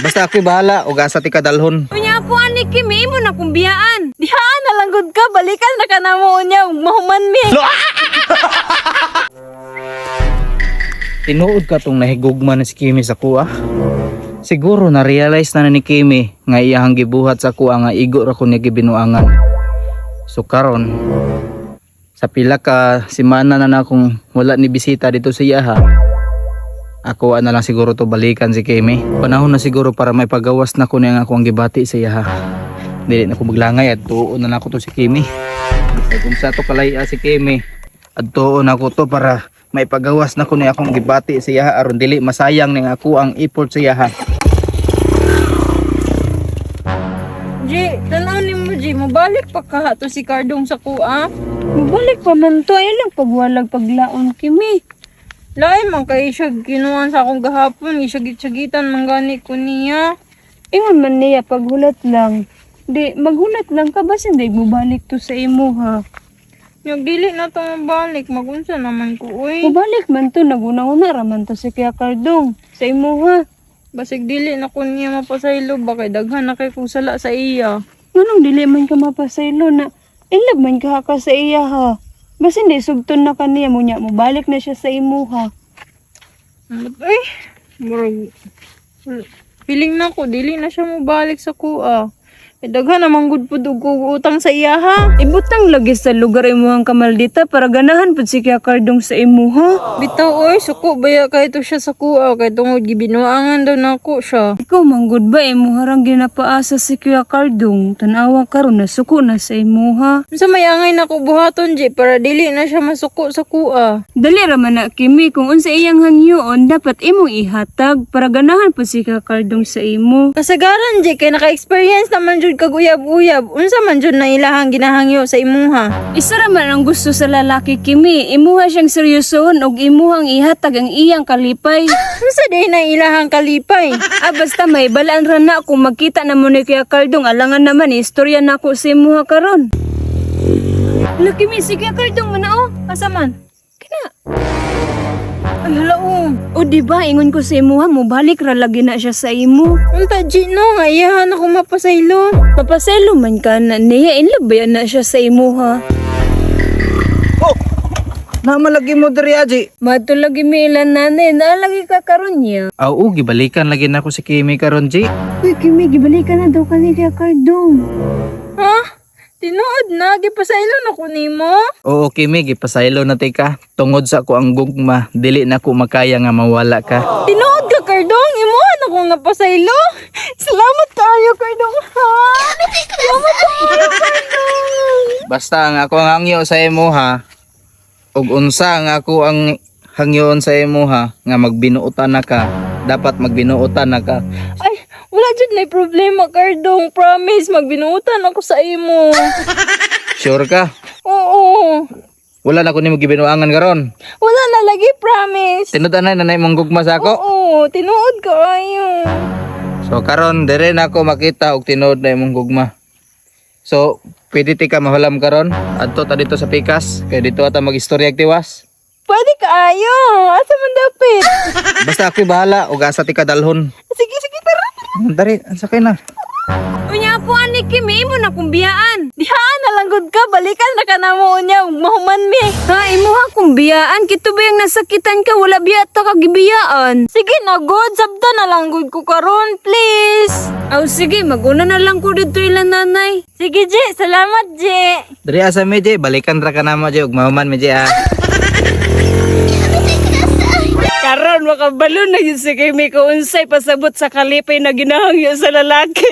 Basta ako'y bahala og asa ti kadalhon. Unya ako ani Kimi, imo na kong biyaan. Dihaan na lang gud ka, balikan na ka namo unya ug mahuman mi. Tinuod ka tong nahigugma na si Kimi sa kuha. Siguro na-realize na, na ni Kimi nga iyahang gibuhat sa kuha nga igo ra ko niya gibinuangan. So karon sa pila ka semana na na akong wala ni bisita dito sa iyaha. Ako na lang siguro to balikan si Kimi. Panahon na siguro para may pagawas na ko niya nga akong gibati sa iyaha. Dili na ko maglangay at tuon na nako to si Kimi. Kung sa to kalaya si Kimi, adtuon ako to para may pagawas na ko ni akong gibati sa iyaha aron dili masayang ning ako ang effort sa iyaha. G, tan-aw nimo G, mobalik pa ka to si Cardong sa kuha. Mubalik pa man to, ay lang pagwalag paglaon Kimi. Lain man kay siya ginuan sa akong gahapon, isagit-sagitan man gani ko niya. Ingon man niya paghulat lang. Di, maghulat lang ka basin di mubalik to sa imo ha. Nyag dili na to mabalik, magunsa naman ko uy. Mubalik man to, naguna-una ra man to si Kuya Cardong sa imo ha. Basig dili na ko niya mapasaylo ba kay daghan na kay kung sala sa iya. Nganong dili man ka mapasaylo na in love man ka ka sa iya ha. Basin di sugton na kaniya mo niya, mubalik na siya sa imo ha. Ay, murag feeling na ko dili na siya mobalik sa kuha. Eh, daghan naman gud pud og kog utang sa iya ha. Ibutang lagi sa lugar imuhang kamaldita para ganahan pud si Kuya Cardong sa imo ha. Bitaw oy, suko baya kay to siya sa kuha kay tungod gibinuangan daw nako siya. Ikaw manggod ba imo harang ginapaasa si Kuya Cardong? Tanawa karon na suko na sa imo ha. Unsa may angay nako buhaton G para dili na siya masuko sa kuha. Dali ra man na Kimi kung unsa iyang hangyoon dapat imong ihatag para ganahan pud si Kuya Cardong sa imo. Kasagaran G kay naka-experience naman jud kag uyab-uyab. Unsa man jud na ilahang ginahangyo sa imuha? Isa ra man ang gusto sa lalaki Kimi, imuha siyang seryosohon ug imuhang ihatag ang iyang kalipay. Unsa day na ilahang kalipay? Ah, basta may balaan ra na kung magkita na mo ni Kuya Cardong, alangan naman istorya nako sa imuha karon. Hala Kimi, si Kuya Cardong man na oh. Asa man? Kina. Ay hala oh. O di ba ingon ko sa imuha mo balik ra lagi na siya sa imo. Unta G no nga iyahan ako mapasaylo. Mapaselo man ka na niya, in love ba yan na siya sa imuha? Oh! Namalagi mo diri aji. Mato lagi mi ilan nanay, naalagi ka karon niya. Aw, gibalikan lagi nako si Kimi karon G. Uy, Kimi, gibalikan na daw ka ni Kuya Cardong. Ha? Tinuod na gipasaylo na ko nimo. Oo Kimi, gipasaylo na tika. Tungod sa ako ang gugma, dili na ko makaya nga mawala ka. Tinuod ka Cardong, imuha na ko napasaylo. Salamat kaayo Cardong ha. Salamat kaayo Cardong. Basta ang ako ang hangyo sa imo ha. Ug unsa ang ako ang hangyoon sa imo ha nga magbinuotan na ka. Dapat magbinuotan na ka. Ay, wala jud na problema Cardong. Promise magbinuotan ako sa imo. Sure ka? Oo. Wala na ko nimo gibinuangan karon. Wala na lagi promise. Tinud anay na imong gugma sa ako. Oo, tinuod kaayo. So karon dire na ako makita og tinuod na imong gugma. So pwede ti ka mahulam karon adto ta dito sa pikas kay dito ata magistorya tiwas. Pwede kaayo. Asa man dapit? Basta ako'y bahala og asa ti kadalhon. Sige, sige, tara. Dari, sakay na. Unya ako ani Kimi, imo na kong biyaan. Dihaan na lang gud ka, balikan na ka namo unya ug mahuman mi. Ha, imuha kong biyaan. Kito ba yung nasakitan ka? Wala biya ta kagibiyaan. Sige na good, sabta na lang gud ko karon, please. Aw, sige, maguna na lang ko dito ilan nanay. Sige, J, salamat, J. Dari asa mi Jay, balikan ra ka namo Jay ug mahuman mi Jay ah. Karon makabalo na yun si Kimi kung unsay pasabot sa kalipay na ginahangyo sa lalaki.